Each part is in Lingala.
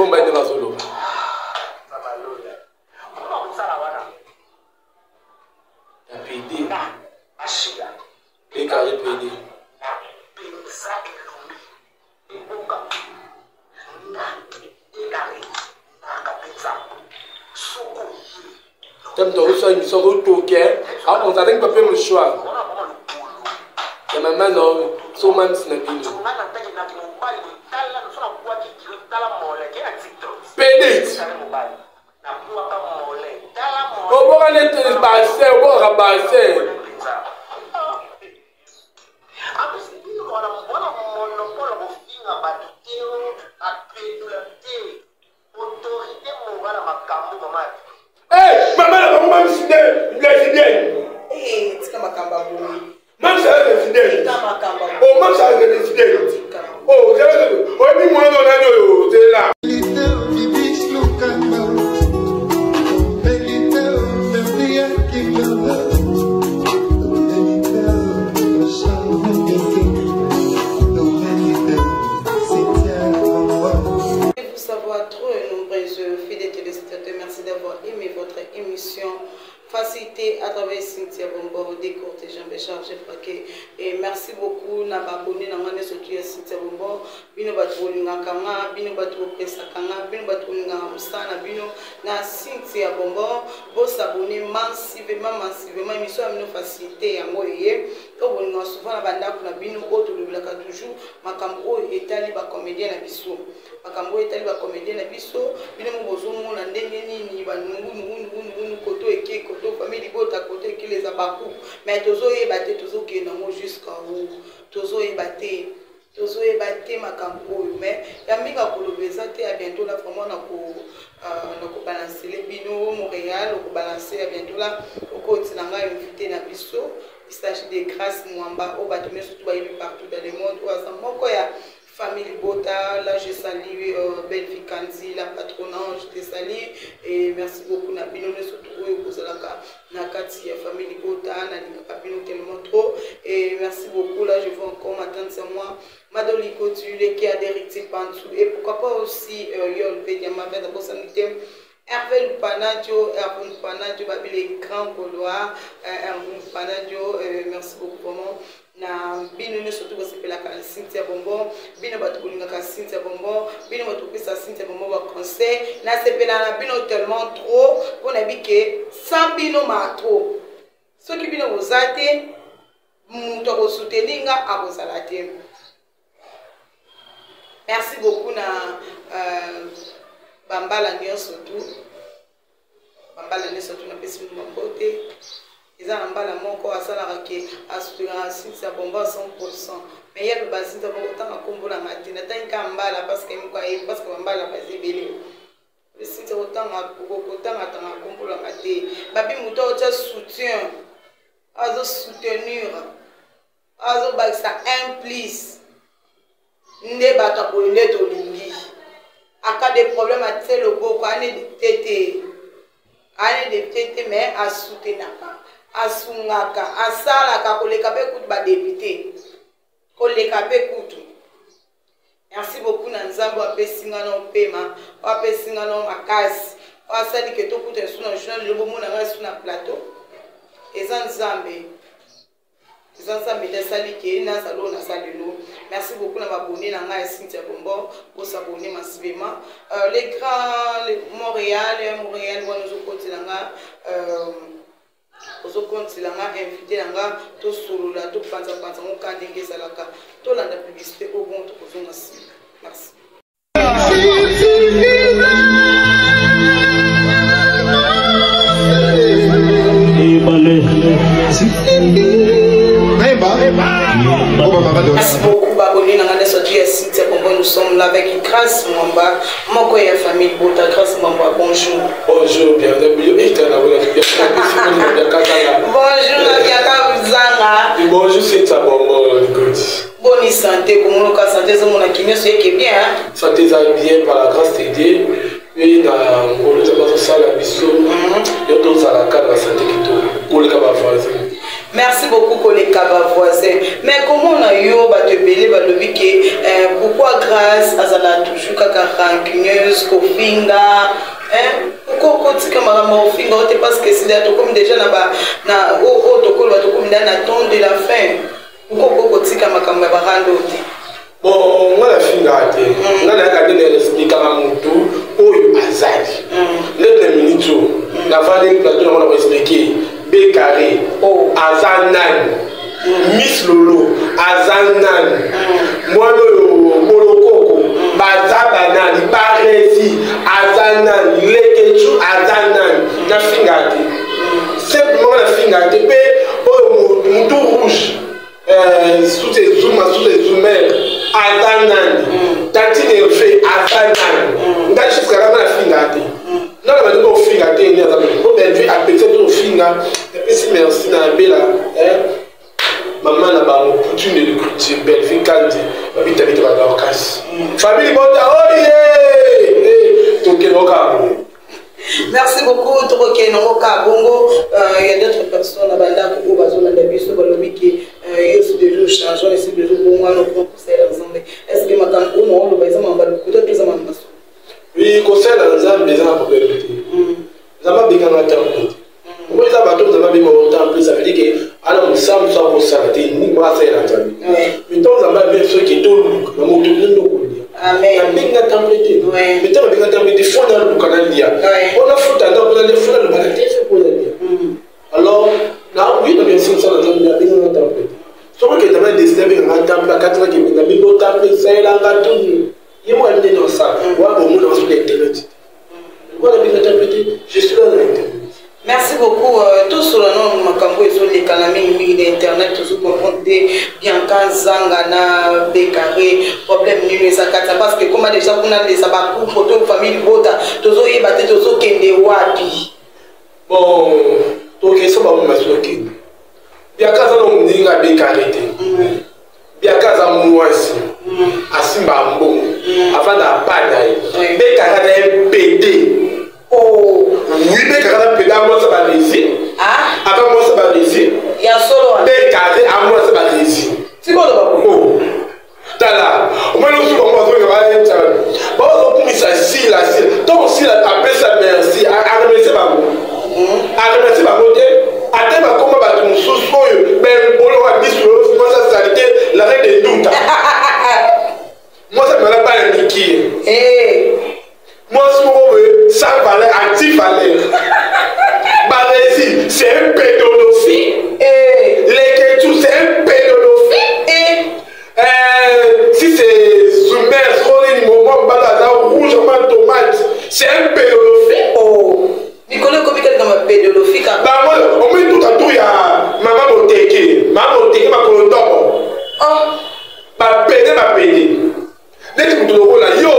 Bomba nde bazoloba. Ya PD. Ekare PD. Te moto akosala émission azotoke akonza atangi papier mouchoir ya mama na so mamisi na bino pedit oboka nete basin obokaka basin. Hey, mama na bango mamisi nde lesbienne. Eh, tika makambo ya boye. Mamisi aza lesbienne. Tika makambo ya Oh, mamisi aza lesbienne. Oh, oyebi mwana oyo nani oyo ozela. Vous savoir trop et nombreux fidèles téléspectateurs, merci d'avoir aimé votre émission Facilité à travers Cynthia Bombo, décourté Jean Chargé Paquet. Et merci beaucoup na abonné na ngane surtout ya Cynthia Bombo, bino bato bolingaka nga, bino bato bopesaka nga, bino bato bolingaka mosala na bino na Cynthia Bombo, bosabonner massivement, massivement. Émission ya bino facilité yango eye oyo bolingaka souvent na bandako na bino, oyo tolobelaka toujours makambo oyo etali bacomédien na biso, makambo oyo etali bacomédien na biso. Bino mo bozomona ndenge nini banungunungunungunungu koto eke koto famille libota koto ekele eza baku, mais tozoyeba te tozokende yango jusqu'à où, tozoyeba te, tozoyeba te makambo oyo. Mais ya mingi akoloba eza te. Ya bientôt là vraiment nakobalancele bino Montréal, okobalance ya bientôt là okotina ngai invité na biso. Il s'agit de Grâce Mwamba oyo bato nyonso to bayebi partout dans le monde, oyo aza moko ya famille Libota. Là, je salue Bellevie Kanzi, la patronne, je te salue. Et merci beaucoup na bino nyonso oyo kozalaka na kati ya famille Libota, nalingaka bino tellement trop. Et merci beaucoup. Là, je vois encore ma tante, c'est moi, Madoli Kotu, leki ya Deriti Pantu. Et pourquoi pas aussi Yol Pediama, Sanité. Hervé Lupanadio, Hervé Lupanadio, Babi les grands Gaulois, Hervé Lupanadio, merci beaucoup vraiment. Na bino nyonso to bosepelaka na Cynthia Bonbon, bino bato bolingaka Cynthia Bonbon, bino bato kopesa Cynthia Bonbon baconseil, nasepela na bino tellement trop mpo nayebi ke sans bino maa trop. Soki bino boza te, moto akosoutenir nga akozala te. Merci beaucoup na bambala nyonso tu, bambala nyonso tu, napesi bino bambote. Eza na mbala moko asalaka ke asoutenaka Cynthia Bombo à 100%, mais ye mpe baCynthia Bombo otanga nkombo na nga te, natangi kaka mbala parce que moko ayebi, parce que bambala baza ebele. Cynthia kotanga kotangatanga nkombo na nga te. Babi moto aotya soutien, azosoutenir, azobakisa un plus nde bato ya boye nde tolingi. Aka de problème atie loboko ane député te, ane député te, mais asoutenaka, asungaka, asalaka koleka mpe kutu badéputé, koleka mpe kutu. Merci beaucoup na Nzambe oyo apesi nga na opema, oyo apesi nga na makasi, oyo asali ke tokuta esu na journal lelo, bomona ngai esu na plateau. Eza Nzambe, eza Nzambe nde asali ke nazala oyo naza lelo. Merci beaucoup na babone na ngai ya Cynthia Bombo, bosabone massivement. Les grands les Montréal, Montréal wana ozokotela nga, ozokontela nga invité na nga, tosolola, topanzapanza ngo ka ndenge ezalaka. Tolanda publicité oyo, bongo tokozonga nsima. Merci. Ebale. Merci beaucoup, Baboni Nangane Sotu ya Cynthia Bombo. Nous sommes là avec Grâce Mwamba, moko ya famille Bota. Grâce Mwamba, bonjour. Bonjour, bienvenue. Bonjour, Biaka Zanga. Bonjour, Cynthia Bongo, Likoti. Bonne santé, komonoka santé, ezomona nyonso eke bien, hein? Santé eza bien par la grâce de Dieu. Mpe na ngolu Nzambe azosala biso, yo tozalaka na santé kitoko koleka bavoisin. Merci beaucoup koleka ba voisin. Mais comment na yo bato ebele balobi ke eh, pourquoi Grâce azala toujours kaka rancuneuse kofinga hein? Pourquoi okotika makambo ya kofinga ote parce que sida tokomi déjà na ba na oyo tokoloba tokomi nda na temps de la fin. Pourquoi okoki kotika makambo ya barando te? Bon, nga nafingaka te. Nga nayaka nde na explikaka motu oyo azali nde na minute oyo navandi plateau nango na koexplike Bekare aza nani, Miss Lolo aza nani, mwana oyo Bolokoko baza banani, Baresi aza nani, Lekechu aza nani. Nafingaka te, simplement nafingaka te. Mpe oyo mutu rouge, sous ezuma, sous ezumer aza nani, tantine Herve aza nani. Ngai jusqu'à là nga nafingaka te. Nga na bandi kofinga te. Nde aza po Bellevue apekisa to ofinga. Epesi merci na Bela, mama na bango, coutume de l'écriture, Bellevue Kandi babitabita badorcas famille bota oye tokende okaa bongo. Merci beaucoup. Tokokende yango kaka bongo. Il y a d'autres personnes na bandako oyo bazolanda biso, balobi ke yo si deja ochange, esi deja obongwana, okoma kosalela Nzambe. Est ce que makambo oyo naoloba eza makambo ya lokuta to eza makambo masusu? Oui, kosalela Nzambe eza na problème te. Nzambe abenganga ntango te. Omoni, eza bato Nzambe abengaka ntango mpe ça veut dire ke ana mosala mosu akosala te, nini asalela Nzambe. Mais ntango Nzambe abengi, soki toluka na moto nde okolia. Abenga temple te, mais ntango abenga temple te, fo naluka nalia, mpo nafuta ndako, mpo nalia, fo naluka na te, mpo nalia. Alors na oui, na bien sûr mosala Nzambe abenganga temple te. Soki okenda na destin, abenganga temple, akatisaki na bino temple, esalelanga tunu ye moko ayebi ndenge osala wa bomona baso na internet te. Wana benga temple te, je suis là na internet. Merci beaucoup. Tosolola nano makambo ezolekana mingimingi na internet. Tozocomprendre te, Bianca Zanga na Bekare, problème nini eza kati? Parce que koma déjà kuna lesa bacouple to famille libota, tozoyeba te tozokende wapi. Bon, tokende so bango maso tokende. Bianca aza na moninga Bekare te. Bianca aza mwasi asimba mbongo, avanda apa na ye. Bekare aza ye pede. Oui, Bekare aza pede, amwasa baresi, ata mwasa baresi. Ya solo? Bekare amwasa baresi. Tikoloba. Tala, omoni osu bango bazolinga baetala, bazokumisa Sila, Sila. Ntongo Sila apesa merci, aremercie bango, aremercie bango te. Ate bakoma bato mosusu oyo bempolo wa biso, mwasi asali te, la reine de nduta, mwasi amela bana mikie, mwasi moko boye sans valeur, anti valeur. Baresi, c'est un pédophile. Leketu, c'est un pédophile. Si c'est Zumer, Rolling, Momo, Bala, rouge, tomate, c'est un pédophile. Oh. Mikolo ekomi kaka mapédophile kaka. Bango, omoni tout atu ya mama Moteke, mama Moteke makolo ndobo. Bapede, bapede. Neti moto lokola yo,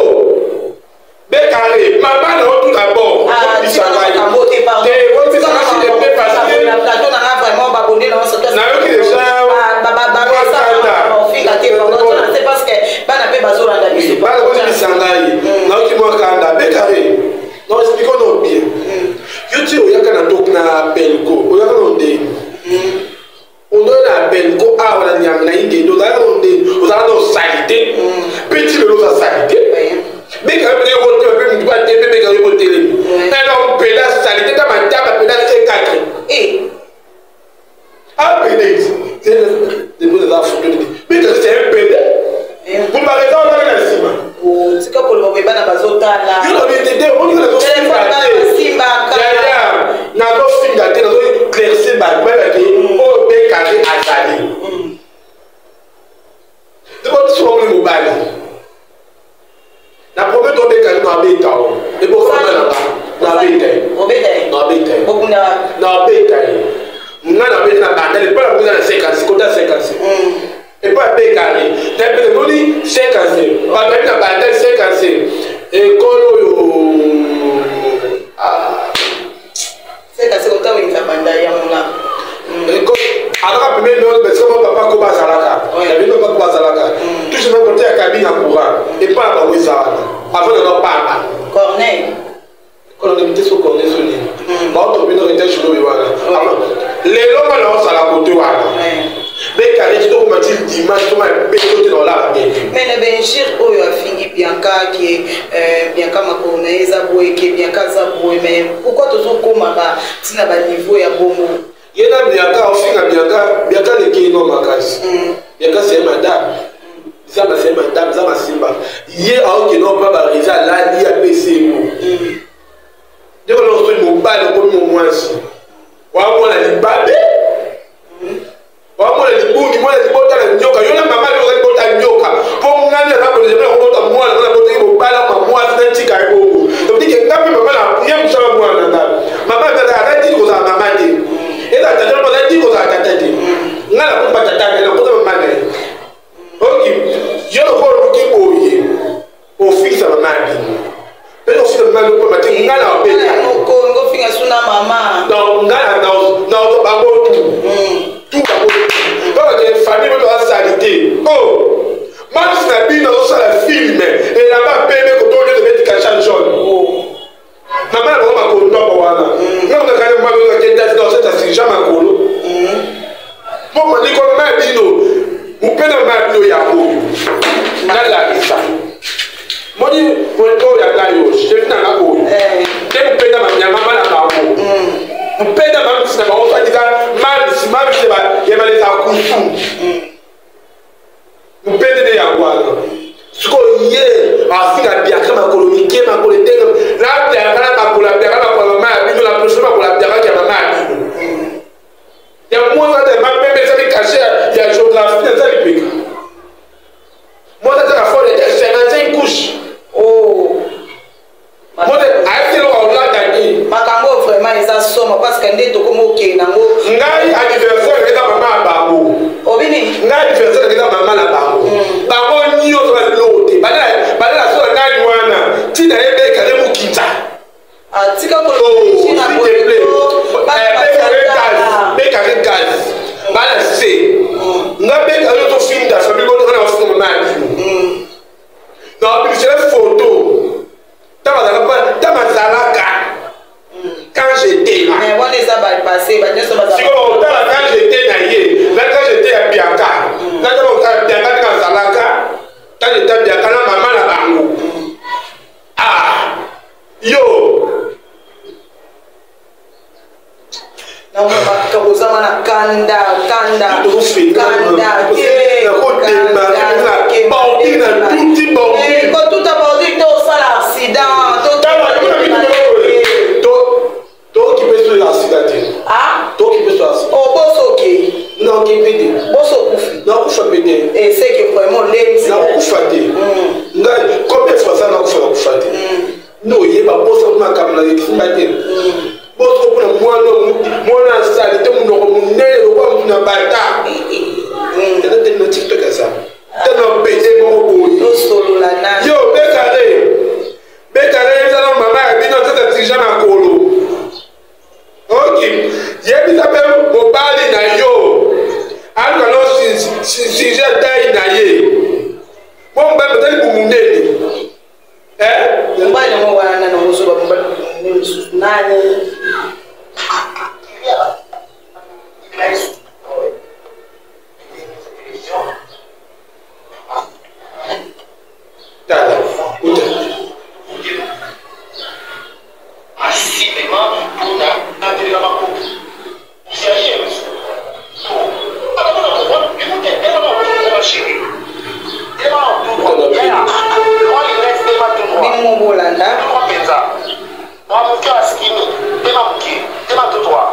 Bekare, mama na yo tout d'abord. Obisa ngai. Te, obisa ngai s'il te plaît, parce que nayoki déjà. Bana mpe bazolanda biso. Bana bozibisa ngai, nayoki mwa kanda. Bekare, non, explique no bien. Yo ti oyaka na tok na Pelko, oyaka na ndeni, ondoyo na Pelko awa na nyanga na ingende, ozalaka na ndeni, ozalaka na osali te, mpe ti lelo oza sali te. Bekaka mpe yoko te, mpe mutu ate mpe bekaka yoko telemi alors mpela sali te, ta mataba mpela C4 apede depuis eza foto te. Bekaka, c'est un pede kumbareza wana na nsima. Tika koloba boye, bana bazotala. Yo lobi te te, omoni Telefone bana basimbaka. Yaya, nazofinga te, nazoéclaircir bato bayebake oyo Bekare azali. Biso bamoni mobali na problème to Bekare na abeta o ebokanga na abeta ye. Obeta ye? Na abeta ye. Okunda? Na abeta ye, nga na abeta na bandale mpo na koza na 56, kota 56 epo abekani na pene moni 56, bato na bandale 56, ekolo oyo. Sekase kotawinza banda ya mola. Azaka pembeni no besika mo papa ko bazalaka na bino, papa ko bazalaka toujours côté ya cabine ya courant epa na bango eza wana, avant na pamba. Corneille. Kono te, so Corneille so nini, baoto bino rete chulobi wana. Lelo nga na osala kote wana. Dimanche tonga beto te na olala bien te. Mais na bainjure oyo afingi Bianca ke Bianca makolo na ye eza boye, ke Bianca aza boye, mais pourquoi tozokóma ba ntina baniveau ya bongo? Ye na Bianca ofinga Bianca, Bianca aleki ye no makasi. Bianca c'est madame, zamba c'est madame, zamba simba. Ye aokende opa bareza alali apesi ye mo ndeko na soki mobali okomi mo mwasi wamona libabe, wamona libungi, mwana libota na nyoka. Yo na mama yo libota nyoka, mpo ngani aza koleza kobota mwana nga nabotaki mobali ama mwasi natika ye bongo. Tobiki nga mpe mama na ye mosala mwana na nga mama aza tiki kozala mama te, eza tata aza tiki kozala tata te. Nga nakomba tata te, nakota mama na ye. Oki yo lokola oluki boye ofikisa mama ya bino mpe ofikisa mama bino mpo te nga na obeta mokongo ofinga suna mama. Donc nga na naoto bango tu tu bango tu kaka te famille moto asali te. Oh, mamisi na bino azosala film elamba pembe koto nyonso ebeti kacha jaune. Mama na bango makolo wana nga mokakani mama okakendasi na oseta sirja makolo mpo likolo ma ya bino mopena ma ya bino yango nalakisa moni oyo ya ngai oyo chefi na nga oyo te mopenda banyama bana bango mopenda mamisi na bango sadiza mamisi mamisi ya baleza kusu mopende nde yango wana. Sikoyo ye afinga Bianca makolo mike, makolo etenge na Bianca na makolo ya Bianca, makolo ya mama ya bino na prochain makolo ya Bianca ya mama ya bino ya mwasi ata mapembe esali cachet ya géographie eza lipeka mwasi ataka fort ya 55 couche. Oh. Mote ayebisi eloko akolata nini. Makambo oyo vraiment eza somo parce que nde tokomi okende nango. Ngai anniversaire eza mama ya bango. Obini. Ngai anniversaire eza mama na bango. Bango nyonso na biloko te balela so na nani wana ntina ye bekale mokinza. Atika. Oh, s'il te plaît. Bekare gaz bana se nga bekare tofinda famille botoka na bafinga mama ya bino na babimisela photo ntango azalaka quand j'étais là. Mais wana eza bapasse banyonso baza. Sikoyo otala quand j'étais na ye na quand j'étais ya Bianca, na tala otala Bianca ndenge azalaka quand j'étais Bianca na mama na bango. Ah yo. Kozanga na kanda kanda kanda. Kotuta bordure te, osala accident. Tokipe so accident te. Tokipe so accident. Boso okei. Naokipe te. Boso okufi. Nakufa mpe te. Eseke vraiment olembi. Nakufa te ngai. Combien fois ça nakufa? Nakufa te. Noyeba bosa makambo na esimba te. Boso mpona mwana mwana asali te monoko monene lokola motu na bata eza te na TikTok aza te na pete moko boye. Tosolola na yo bekare bekare ezala mama ya bino tata tirija makolo. Ok, yebisa mpe mobali na yo aluka no sirija tai na ye po mobali batali bumunene. Mobali yango wana nani? Ozoba mobali mosusu nani? Tala uta. Assimement mpona natelela makoko. Bino bolanda. Mwa moke askini tema moke tema to droit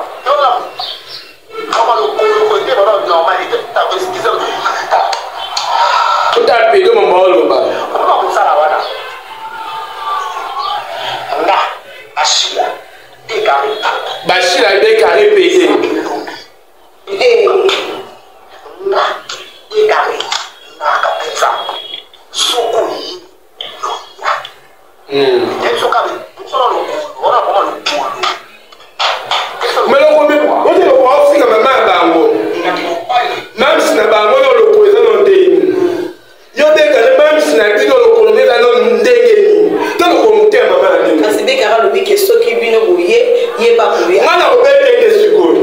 kama lokolo te bana normal. Uta pede mama oloba. Okoma kosala wana nga Bashila dekare. Bashila dekare pede. Nga dekare naka mpenza soko ye soka solo lokolo wana koma lokolo. Meloko ote loko aofinga mama ya bango mamisi na bango no lokolo eza no ndenge yo bekale mamisi na bino lokolo nde eza no ndenge nini to lokolo motema mama na bino. Kasi bekaka alobi ke soki bino boye yeba koya. Nga na kobeteke sikoyo.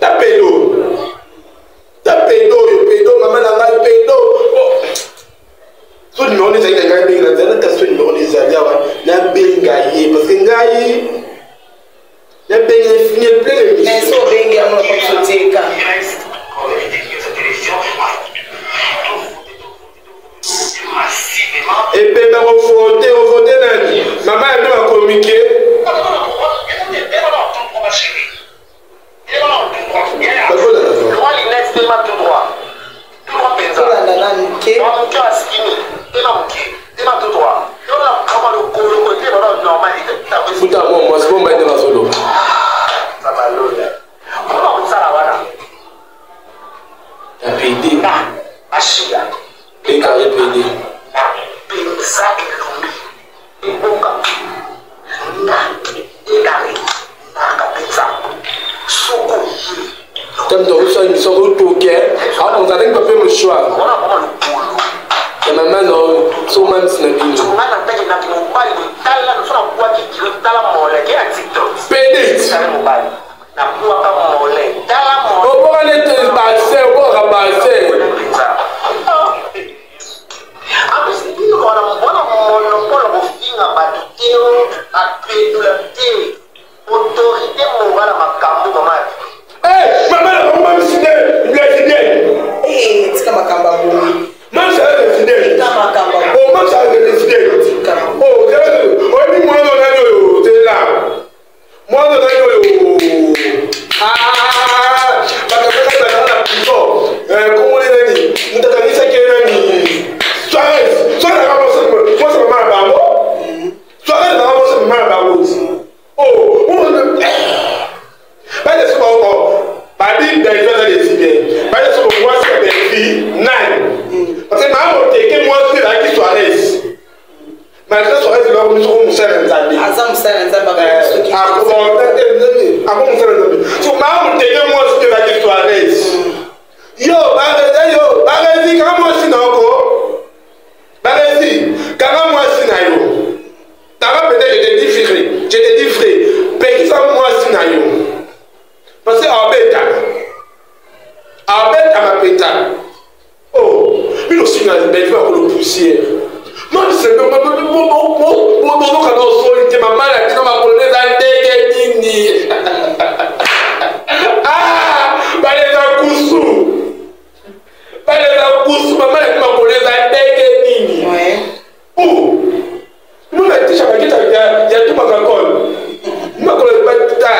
Ta pedo, ta pedo oyo, pedo mama na ngai, pedo. So numéro ezali na ngai, benga nzala ta. So numéro ezali awa, nabenga ye parce que ngai nabengi fini plein. Mais so obengi yango na kobiso tieka. Ebemba kovote, ovote nani? Mama ya bino bakomike. Tolanda nanu ke. Futa mwa mwasi bomba ete bazoloba. Ya pd ekare pd. Mpenza elombi ebonga na ekare naka mpenza soko ye. Ntango tokosala émission otoke akonzalaki papier mouchoir ya mama na so mamisi na bino. Nga na ntaki na mobali tala so nabwaki kilo, tala mole ke ya TikTok. Pedit. Mobali nabwaka mole, tala mole. Oboka nete bassin, obokaka bassin. Wana monopole kofinga bato te, apedula te, autorité morale makambo mama. Mama na bango mamisi te, lesbienne. Tika makambo ya boye. Mamisi aza lesbienne. Tika makambo. O mamisi aza lesbienne. Oyebi mwana nani oyo tela, mwana nani oyo bakataka bazala na prison, komoni nani moto akangisaki ye nani? Suarez. Suarez aka mwasi mama na bango. Suarez aka mwasi mama na bango. Bale so bango babi Belvi aza lesbienne. Bale so mwasi ya Belvi nani? Parce que maa moteke mwasi ezalaki Suarez. Malgré Suarez bakomi soko mosala ya Nzambe. Aza mosala ya Nzambe. Ako mosala ya Nzambe. So maa moteke mwasi ezalaki Suarez. Yo yo Barezi, kanga mwasi na oko. Barezi, kanga mwasi na yo. Tanga peut-être, je te dis frère, je te dis frère, pekisa mwasi na yo parce que abetaka, abetaka mpenza. Oh, bino osinga Belvi bakolo poussière. Bozoka na osoli te. Mama na bino makolo eza ndenge nini? Baleza kusu, baleza kusu. Mama na bino makolo eza ndenge nini? Mona tisha bakita ya tumaka kole makolo baketa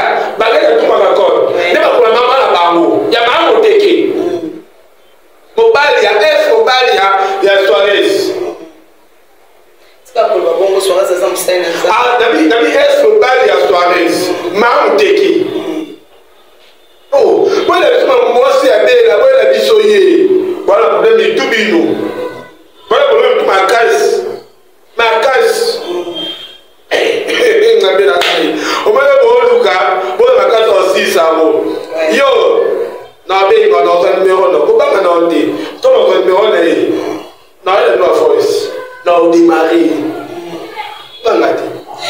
tumaka kole nde makolo mama na bango ya maa moteke mobali ya es mobali ya Suarez. Tika koloba bongo, Suarez aza mosali na Nzambe. Nabi es mobali ya Suarez, maa moteke. Boyela biso mwasi ya Bela, boyela biso ye. Bwana problème mitu bino, bwana problème mitu makasi makasi. Nzambe na ngai, omoni booluka boyo makasi osisa yango. Yo nabenga na ozwa numero na kobanga na yo te, to na ozwa numero na ye na oyela no voice na odémarre, banga te.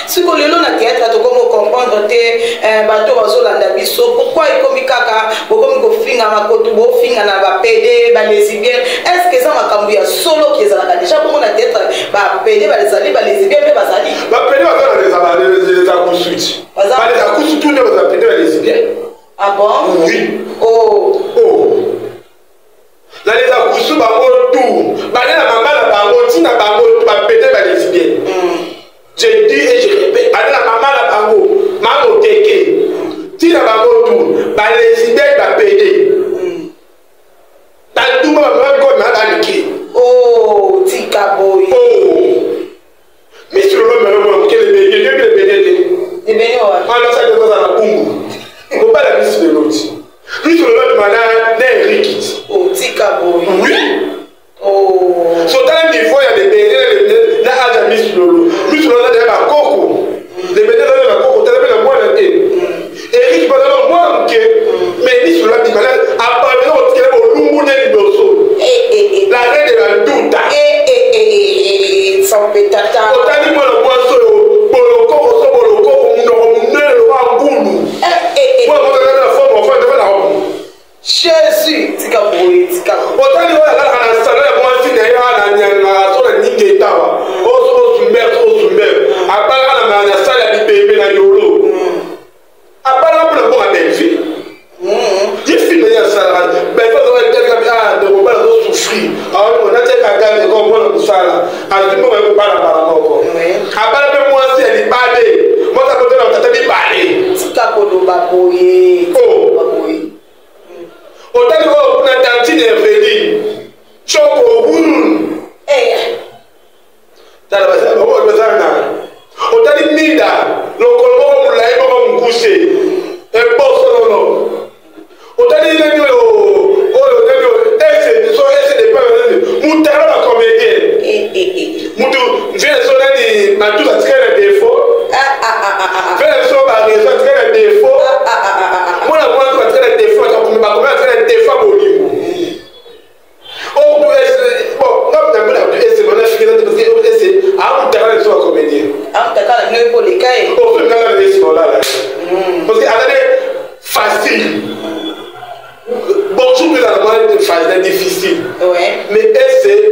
Siko lelo na théâtre tokomi kocomprendre te. Bato bazolanda biso, pourquoi ekomi kaka bokomi kofinga makoto, bofinga na bapédé, balesbienne? Est ce que eza makambo ya solo ki ezalaka déjà bongo na théâtre, bapédé bazali, balesbienne mpe bazali? Bapédé baza na leza kusuti, baleza kusu tu nde baza pédé, balesbienne. Ah bon? Oui. Oh. Oh, na leza kusu bango tu bale na mama na bango ntina bango bapédé, balesbienne. Je dis et je répète, bale na mama na bango, mama oteke ntina bango tu balesbienne, bapédé, bandumba bamama biko bamama balike. Oh, tika boye. Oh, misi lolo melo mona moke lebenge yobi lebenge te. Ebenge wa? Wana osaki oza na bumbu mobala misi lelo ti misi lolo bima na Eriki ti. Oh, tika boye. Oui. Oh. So tala niveau ya lebenge na age ya misi lolo. Misi lolo aza deya bakoko, lebenge aza na bakoko. Tala mpe na mwana te, Eriki mpe aza na mwana moke, mais misi lolo abima abandona kotikela bolumbu nde liboso. La reine de la nduta. Sampetata. Otali mwana mwasi oyo bolokoko, so bolokoko, monoko monene lokola ngulu. Mwana mwasi aza na forme ofanda na Jésus, tika boye, tika. Otali oyo alalaka na salon ya mwasi na ye awa na nyangaka so na ninga etawa osumber osumber abalaka na na sale ya bibembe na yolo abalaka mpona bonga Bellevue ye filme ye asalaka Bellevue azalaka ah ndeko mobali azosouffrir onatiaka gane ko mwana mosala azwi mbongo ya kobala mbala moko abala mpe mwasi ya libabe mwasi akotela tata mibale. Tika koloba boye, koloba boye. Otali oyo kuna tantine Eveline choko wurun tala baza na otali mida lokolo moko molai moko mokuse ebosololo otali nani oyo oyo nani oyo ese so ese de pa mutala ba comédien mutu mvele so nani matuka atikali na défaut mvele so bareseau atikali na défaut mwana mwana atikali na défaut bakomi atikali na défaut bolingo. Parce que comédien. Parce que facile. Bonjour, mais c'est difficile. Mais c'est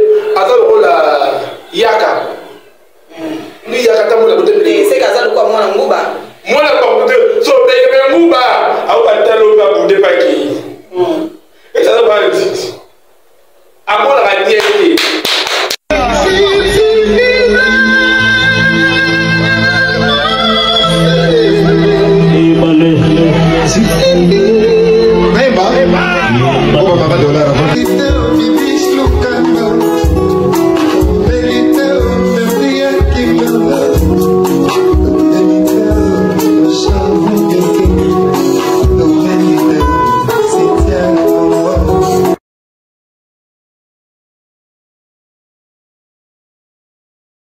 la yaka. Lui yaka ta mona bote. C'est kaza lokwa mwana nguba. Mwana kwa so be nguba au batalo ba bude pa ki. Et ça va dire. Amona ka niete. Ebale. Nayemba. Oba mama dollar.